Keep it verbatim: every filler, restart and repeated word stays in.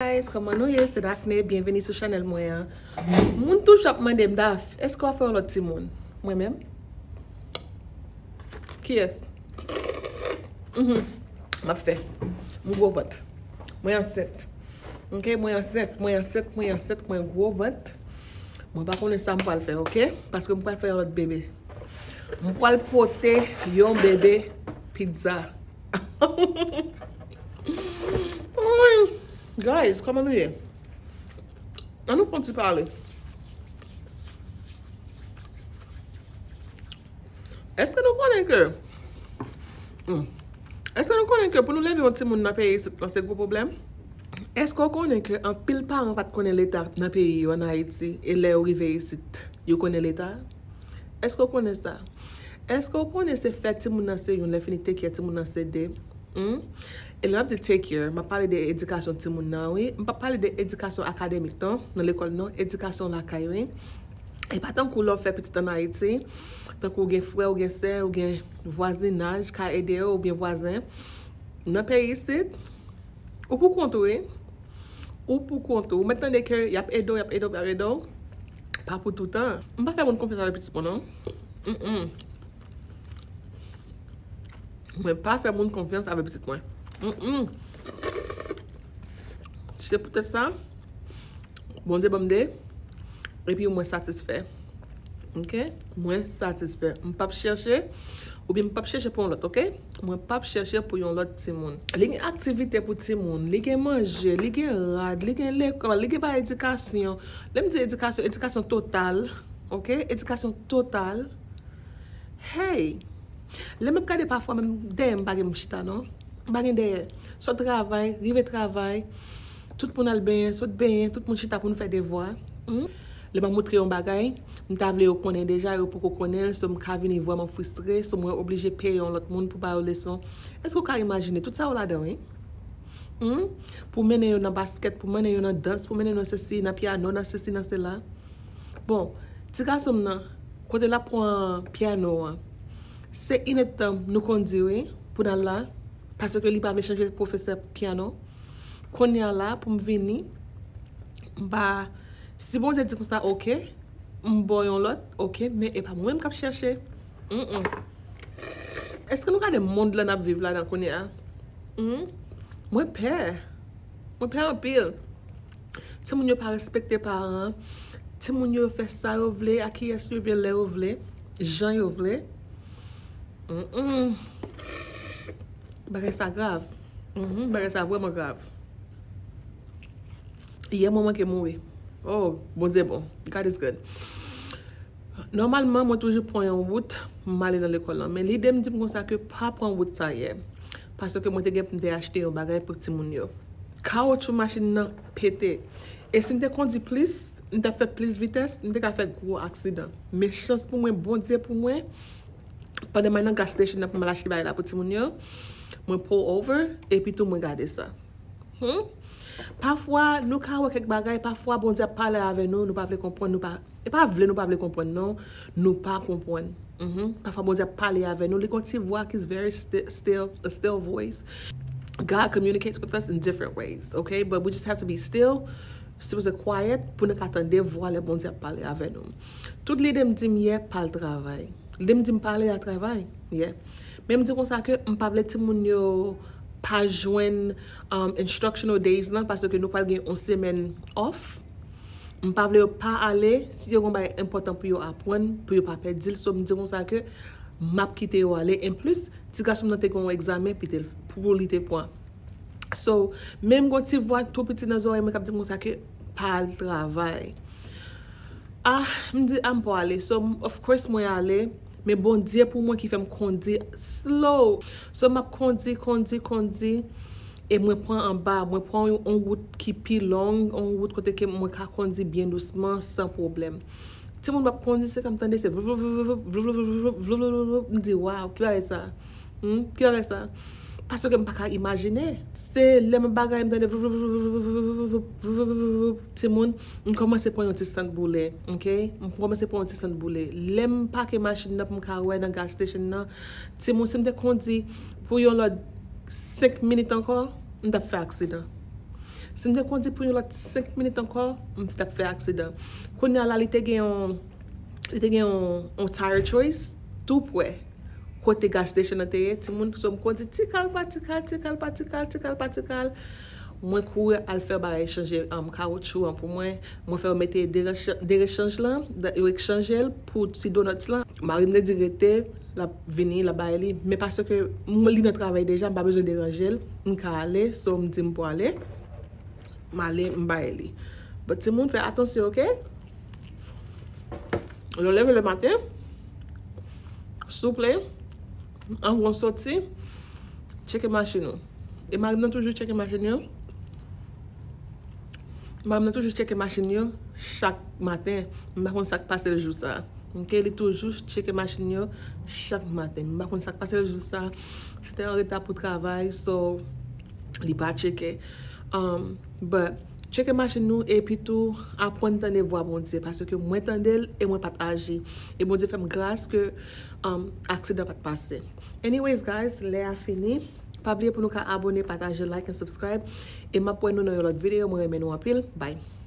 Guys, kòman nou ye? Se Daphné, byenveni sou chanèl mwen an. Moun toujou ap mande m, Daph, èske w ap fè yon lòt timoun? Mwen menm? Kiyès? Mhm. M ap fè. M gwo vant. Mwen ansent. Ok, mwen ansent, mwen ansent, mwen ansent, mwen gwo vant. Mwen pa konnen sa m pral fè, ok? Paske m pral fè yon lòt bebe. M pral pote yon bebe pizza. Woy. Guys, kòman nou ye? Ann nou fè yon ti pale. Èske nou konnen ke hmm. Èske nou konnen ke pou nou leve yon timoun nan peyi isit lan se gwo pwoblèm? Èske w konnen ke anpil paran pa t konnen leta nan peyi yo ann Ayiti e lè yo rive isit, yo konnen leta? Èske w konnen sa? Èske w konnen se fè timoun nan se youn, lè fini take care timoun nan se de? Hmm? E lè m ap di take care, m ap pale de edikasyon timoun nan, wi. M p ap pale de edikasyon akademik, non, nan lekòl, non. Edikasyon lakay, wi. E pa tankou lè w fè pitit ann Ayiti, tankou w gen frè, w gen sè, w gen vwazinaj ka ede w, oubyen vwazen. Nan peyi isit, ou pou kont ou, wi. Ou pou kont ou. Ou mèt tande ke y ap ede w, y ap ede w, y ap ede w. Pa pou toutan. M pa fè moun konfyans avèk pitit mwen, non. Mm-mm. Mwen pa fè moun konfyans avèk pitit mwen. Mm-mm. Se poutèt sa, Bondye ban m de, epi mwen satisfè. Ok? Mwen satisfè. M p ap chèche, oubyen m p ap chèche pou yon lòt, ok? Mwen p ap chèche pou yon lòt timoun. Li gen aktivite pou timoun, li gen manje, li gen rad, li gen lekòl, li gen pa edikasyon. Lè m di edikasyon, edikasyon total, ok? Edikasyon total. Hey! Lè m ap gade pafwa, menm dèyè m pa gen m chita, non. M pa gen dèyè. Sot travay, rive travay, tout moun al benyen, sot benyen, tout moun chita pou n fè devwa. Hmm? Lè m ap montre yon bagay, m ta vle yo konnen deja, yo poko konnen l, so m ka vini vrèman fristre, so mwen oblije peye yon lòt moun pou ba yo leson. Èske w ka imajine? Tout sa yo ladan, wi. Hmm? Pou mennen yo nan baskèt, pou mennen yo nan dans, pou mennen yo nan sesi, nan pyano, nan sesi, nan sela. Bon, ti gason m nan, kote l ap pran pyano an, se inèdtan nou konn di wi, pou n al la, paske li pa vle chanje pwofesè pyano. Kounye a la, pou m vini, m pa, si Bondye di konsa, ok, m ba w yon lòt, ok, men e pa mwen menm k ap chèche. Mm-mm. Èske nou gade mond lan n ap viv ladan kounye a? Hmm? Mwen pè. Mwen pè anpil. Timoun yo pa respekte paran. Timoun yo fè sa yo vle, a kiyès yo vle, lè yo vle, jan yo vle. Mm-mm. Bagay sa grav. Mhm, bagay sa vrèman grav. Yè mwen manke mouri. Oh, Bondye bon. God is good. Nòmalman, mwen toujou pran yon wout, m ale nan lekòl lan. Men lide m di m konsa ke pa pran wout sa yè. Paske mwen te gen pou m te achte yon bagay pou timoun yo. Kawotchou machin nan pete. E si m te kondi plis, m t ap fè plis vitès, m te ka fè gwo aksidan. Men chans pou mwen, Bondye pou mwen, pandan m al nan gas station nan pou m al achte bagay la pou timoun yo, mwen pull over, epi tou mwen gade sa. Hmm? Pafwa, nou ka wè kèk bagay, pafwa Bondye ap pale avè nou, nou pa vle konprann, nou pa, e pa vle nou pa vle konprann, non, nou pa konprann. Mhm. Pafwa Bondye ap pale avè nou, li gon ti vwa ki is very sti-, still, a still voice. God communicates with us in different ways, okay? But we just have to be still, still and quiet, pou nou ka tande vwa lè Bondye ap pale avè nou. Tout lide m di m yè, pa al travay. Lide m di m pa ale al travay, yè. Men m di konsa ke m pa vle timoun yo pa jwenn, um, instructional days lan, paske nou pral gen yon semèn off. M pa vle yo pa ale, si yo gon bagay enpòtan pou yo aprann, pou yo pa pèdi l. So, m di konsa ke m ap kite yo ale. En plis, ti gason m nan te gen yon egzamen, pou li te pran. So, men m gon ti vwa tou piti nan zòrèy mwen k ap di m konsa ke pa al travay. Ah, m di, ah, m pa ale. So, m- of course, mwen ale. Men Bondye pou mwen ki fè m kondi slow. So, m ap kondi, kondi, kondi. E mwen pran anba, mwen pran yon, yon wout ki pi long, yon wout kote ke mwen ka kondi byen dousman, san pwoblèm. Timoun m ap kondi, se sa m tande, se vloup, vloup, vloup, vloup, vloup, vloup, vloup, vloup, vloup. M di, waw, ki bagay sa? Hmm? Ki bagay sa? Paske m pa ka imajine. Se lè m ap bagay, m tande vloup, vloup, vloup, timoun, m kòmanse pran yon ti sant boule, ok? M kòmanse pran yon ti sant boule. Lè m pake machin nan pou m ka wè nan gas station nan, timoun, si m te kondi pou yon lòt senk minit ankò, m t ap fè aksidan. Si m te kondi pou yon lòt senk minit ankò, m t ap fè aksidan. Kounye a la, li te gen yon, li te gen yon, yon tire choice tou prè kote gas station nan te ye, timoun, so m kondi ti kal pa ti kal, ti kal pa ti kal, ti kal pa ti kal. Mwen kouri al fè bagay chanje um, kawotchou an pou mwen. Mwen fè yo mete derechanj lan, yo ekchanje l pou ti donuts lan. Mari m te di rete, l ap vini, l ap bay li. Men paske li nan travay deja, m pa bezwen deranje l. M ka ale, so m di m pou ale. M ale, m bay li. But timoun, fè atansyon, oke? Lè w leve le maten, souple, anvan w soti, tcheke machin ou. E mari m nan toujou tcheke machin yo. Mari m nan toujou tcheke machin yo chak maten. M pa konn sa k pase l jou sa. Oke, li toujou tcheke machin yo chak maten. M pa konn sa k pase l jou sa. Si te an reta pou travay, so li pa tcheke. Um, but tcheke machin nou epi tou aprann tande vwa Bondye, paske mwen tande l e mwen pa t aji. E Bondye fè m gras ke um, aksidan pa t pase. Anyways guys, lè a fini. Pa bliye pou nou ka abone, pataje, like and subscribe. E m ap wè nou nan yon lòt videyo. Mwen renmen nou anpil. Bye.